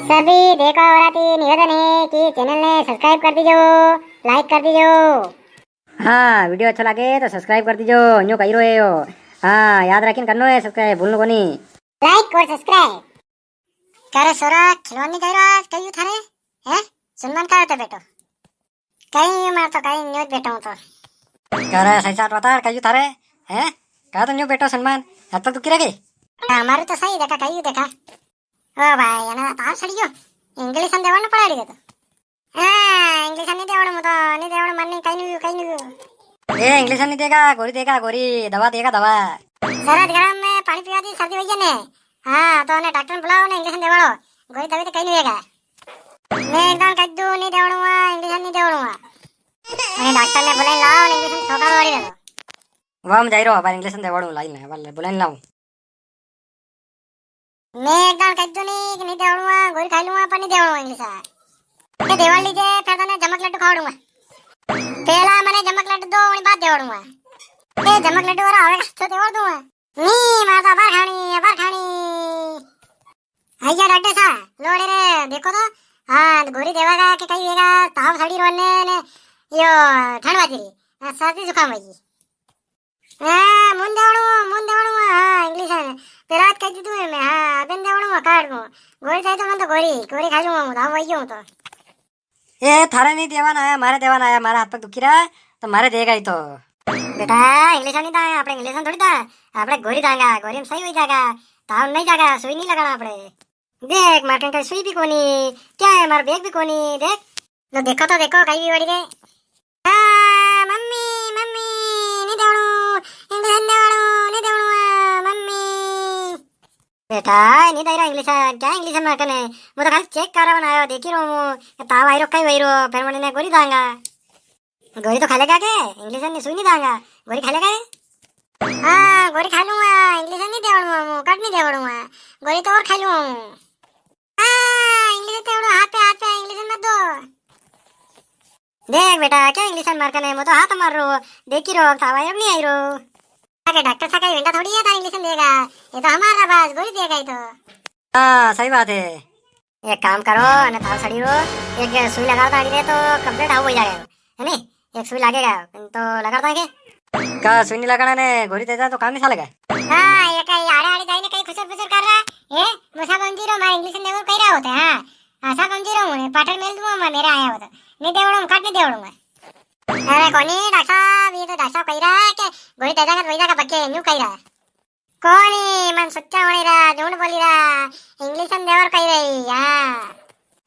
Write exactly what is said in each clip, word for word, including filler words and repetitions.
सभी देखवा वाला थी निवेदन है कि channel ने subscribe कर दीजो, like कर दीजो। हाँ, video अच्छो लागे तो subscribe कर दीजो, न्यू कही रहे हो। हाँ, याद रखीन करनो है subscribe, भूलनो कोनी। Like और subscribe। का रे सोरा, खिलवाड़ नी जाई रो आज, कई थारे? हैं? सुनमान का होते बेटो? कई मार तो कई न्यूज बेटो हूँ तो। का रे सही साथ बता, कई थारे? हैं? का तो न्यू बेटो सुनमान, हाथ पग दुखी रह गए? हमारे तो सही देखा, कई देखा। ओ भाई, अने ताव सड़ी गयो। इंग्लिश में देवाणो पड़ा रही तो। हाँ, इंग्लिश नी देवड़ो, मु तो नी देवड़ो, मन नी, कई नी, कई नी। ए, इंग्लिश नी देगा, गोरी देगा, गोरी, दवा देगा, दवा। सरद गरम में पानी पिवा दी, सर्दी वई ने। हाँ, तो ने डॉक्टर ने बुलाओ ने, इंग्लिश देवड़ो। गोरी दवाई तो कई नी वेगा। मैं एकदम कह दूँ, नी देवड़ूंगा, इंग्लिश नी देवड़ूंगा। अरे डॉक्टर ने बुलाई लाओ, ने इंग्लिश ठोका दो, वाली दे दो। वाह, मैं जाई रहो, अब इंग्लिश देवड़ू, लाई ने, अब बुलाई लाऊं। मैं एक दाण कह दूं नी कि नी देवड़ूंगा, गोरी खाई लूंगा, पर नी देवड़ूंगा इंग्लिश। ये देवड़ लीजे, फिर तने जमक लड्डू खवाड़ूंगा। पहला मने जमक लड्डू दो, उनी बाद देवड़ूंगा। ये जमक लड्डू वाला आवेगा तो देवड़ दूंगा। नी, मार तो अबार खानी, अबार खानी। आइया डॉक्टर साहब, लोड़े रे, देखो तो। हाँ, गोरी देवागा के कई वेगा, ताव सड़ी रो ने, ने, यो, ठंड वाजी री, हाँ, सर्दी जुकाम वाजी। हाँ, मुन देवड़ू, मुन देवड़ू, हाँ, इंग्लिश में। पेरात कह दीधु है मैं, हाँ, अबेन देवड़ू, काट मो। गोरी चाहिए तो मन तो गोरी, गोरी खा लूंगा, मुदा वही हूँ तो। ए, थारे नी देवाना आया, मारे देवाना आया, मारा हाथ पग दुखी रहा, तो मारे देगा ही तो। बेटा, इंग्लिश नी था, आपणे इंग्लिश थोड़ी था, आपणे गोरी दांगा, गोरी में सही हो जाएगा, ताव नहीं जाएगा, सुई नहीं लगाना आपणे। देख, मारे कन सुई भी कोनी, क्या है, मारे बैग भी कोनी, देख। लो देखो तो देखो, कई भी वड़ी रे। आ, मम्मी, मम्मी, नी देवणू, इंग्लिश नी देवणू, नी देवणू, आ, मम्मी। बेटा, नी दई रा इंग्लिश, क्या इंग्लिश में कने? मु तो खाली चेक करावन आयो, देखी रो मु, ताव आई रो, कई वई रो, फिर मने गोरी दांगा। गोरी तो खा लेगा के? इंग्लिश ने सुई नी दांगा। गोरी खा लेगा ये? हाँ, गोरी खा लूंगा, इंग्लिश नी देवड़ूंगा मु, कट नी देवड़ूंगा। गोरी तो और खा लूंगा मु। हाँ, इंग्लिश देवड़ो, हाथ पे, हाथ पे, इंग्लिश मत दो। देख बेटा, क्या इंग्लिश मार कने, मु तो हाथ मार रो, देखी रो, ताव आई रो, नी आई रो। अरे डॉक्टर सा कई वेंडा थोड़ी है, था इंग्लिश देगा। ये तो हमारा बस गोरी देगा ही तो। हाँ, सही बात है। एक काम करो, अने ताव सड़ी रो, एक सुई लगा दो आड़ी रे, तो complete हाउ हो जाएगा, है नी? एक सुई लगेगा, तो लगा देंगे। का सुई नी लगाना ने गोरी दे दे तो काम नी सालेगा? हाँ, ये कई आड़े आड़े जाइने कई खुसर फुसर कर रहा है, ए? मु सा समझी रो, मैं इंग्लिश में वो कह रहा होता है, हाँ। हाँ, सा समझी रो, मु पाटर मेल दूंगा, मैं मेरा आया हो तो। नी देवड़ूंगा, कट नी देवड़ूंगा। अरे कोनी डॉक्टर साहब, ये तो डॉक्टर साहब कह रहा है कि गोरी दे देगा तो वही जाकर बच्चे न्यू कह रहा है। कोनी, मन सच्चा होने रा, झूठ बोली रा, इंग्लिश में देवर कही रही, हाँ।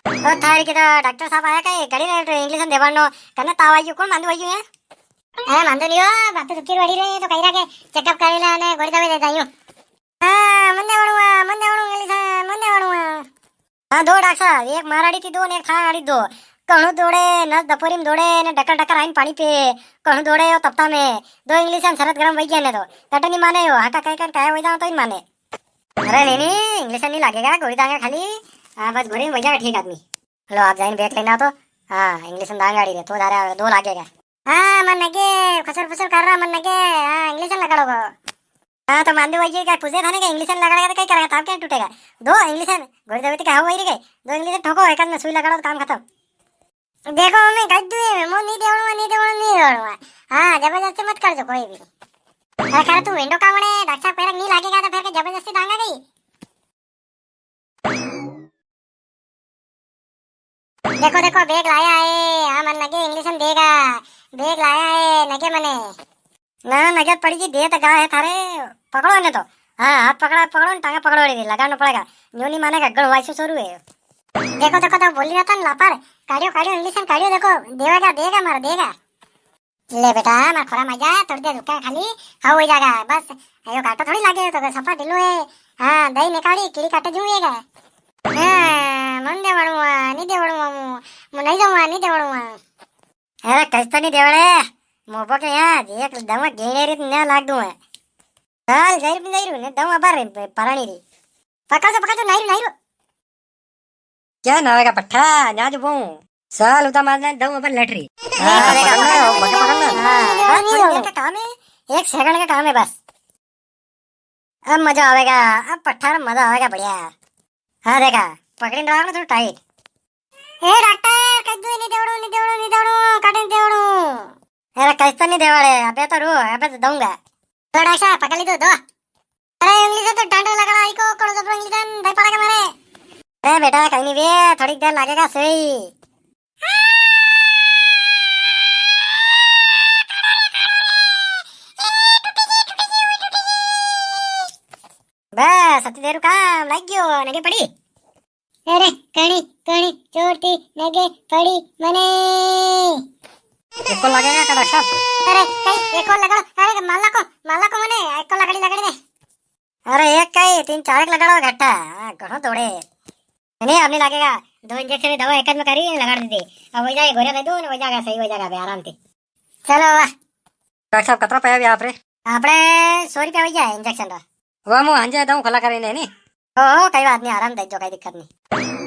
ओ थारी के तो डॉक्टर साहब आया कई, घड़ी रे तो इंग्लिश में देवर नो, कने ताव आयो, कौन मांदू आयो है? अरे मांदू लियो, बात तो दुखी वड़ी रे, तो कही रा के चेकअप करेला ने गोरी दवाई दे दायो। हाँ, मन देवड़ू, मन देवड़ू इंग्लिश, मन देवड़ू। हाँ, दो डॉक्टर साहब, एक माराड़ी थी दो ने एक थाराड़ी दो। घणो दौड़े, नस दपोरी में दौड़े, ने डकर डकर आइन पानी पिए। घणो दौड़े यो तपता में। दो इंग्लिश में सरत गरम वही गया ने तो। कटे नी माने यो, हाका कह कर काया वही जाओ तो ही माने। अरे नी, नी, इंग्लिश नी लागेगा, गोरी दांगा खाली। हाँ, बस गोरी में वही जाएगा ठीक आदमी। लो, आप जाइन बैग लेना तो। हाँ, इंग्लिश में दांगा आड़ी रे, तो जा रहा है, दो लागेगा। हाँ, मन नगे, खुसर फुसर कर रहा, मन नगे। हाँ, इंग्लिश में लगाड़ो को। हाँ, तो मांदू वही का पूछे थाने के इंग्लिश में लगाड़ेगा तो कई करेगा, ताव क्या टूटेगा? दो इंग्लिश में, गोरी दवाई तो क्या हो वही रे, दो इंग्लिश में ठोको, एक हाथ में सुई लगाड़ो तो काम खत्म। देखो, मैं गद्दू है, मु नी देवड़ूंगा, नी देवड़ूंगा, नी देवड़ूंगा। हाँ, जबरदस्ती मत कर दो कोई भी। अरे खैर, तू विंडो का बने, डॉक्टर साहब पैरक नी लागेगा तो फिर के जबरदस्ती दांगा कई? देखो, देखो, बैग लाया है। हाँ, मन नगे इंग्लिश में देगा। बैग लाया है, नगे मने। ना, नगे पड़ी जी, दे तो गा है थारे। पकड़ो ने तो। हाँ, हाथ पकड़ा, पकड़ो ने, टांगा पकड़ो रे, लगाना पड़ेगा। न्यू नी मानेगा, गण वाइसो शुरू है। देखो, देखो, तो बोली रहा था ना, लापर। काढ़ियो, काढ़ियो, इंग्लिश में काढ़ियो, देखो, देवेगा, देगा मारा, देगा। ले बेटा, मार खोरा में जा, थोड़ी देर रुका खाली, हाउ हो जाएगा, बस। यो काटो थोड़ी लागे, तो सफा ढीलो है। हाँ, दही निकाली, कीड़ी काटे जूं येगा। हाँ, मन देवड़ूंगा, नी देवड़ूंगा मु, मु नी जाऊंगा, नी देवड़ूंगा। अरे, कस तो नी देवड़े, मोबो के यहाँ, एक दम गेड़े रीत न लाग दूं है। साल जैर भी नहीं रू, ने दम अबार परानी री। पकड़ तो, पकड़ तो, नहीं रू, नहीं रू। क्या ना होगा पट्ठा, ना जो वो। साल उदा मारना दम अबार लटरी। हाँ, पकड़ना है, पकड़, पकड़ना। हाँ, बस थोड़ी देर का काम है, एक सेकंड का काम है बस। अब मजा आवेगा, अब पट्ठा में मजा आवेगा, बढ़िया। हाँ, देखा, पकड़ी रहो ना थोड़ा टाइट। ए डॉक्टर, कई दो, नी देवड़ो, नी देवड़ो, नी देवड़ो, काटे नी देवड़ो। अरे कई तो नी देवड़े, अबे तो रो, अबे तो दूंगा। तो डॉक्टर साहब, पकड़ ली तो दो। अरे उंगली से तो डंडा लगड़ा, आई को कड़ो जबरो उंगली से, दे पड़ेगा मारे। अरे बेटा, कई नी बे, थोड़ी देर लगेगा सही। बस, अति देर काम लाग गयो, नगे पड़ी। अरे, कणी, कणी, चोटी, नगे, पड़ी, मने। एक और लगेगा का डॉक्टर साहब? अरे, कई, एक और लगाड़ो। अरे, माला को, माला को मने, एक और लगाड़ी, लगाड़ी दे। अरे, एक कई, तीन चार एक लगाड़ो घट्टा। हाँ, घणो दौड़े। नी, अब नी लगेगा। दो इंजेक्शन की दवा एक में करी, लगाड़ दी थी। अब वही जाके गोरियां दे दूं, वही जाके सही हो जाएगा बे, आराम थी। चलो, वाह। डॉक्टर साहब, कतरा पाया भी आप रे? आपने सौ रुपया हो गया इंजेक्शन का। वाह, मु हांजे दऊं खुला करीने, नी? ओ, ओ, कई बात नी, आराम दे जो, कई दिक्कत नी।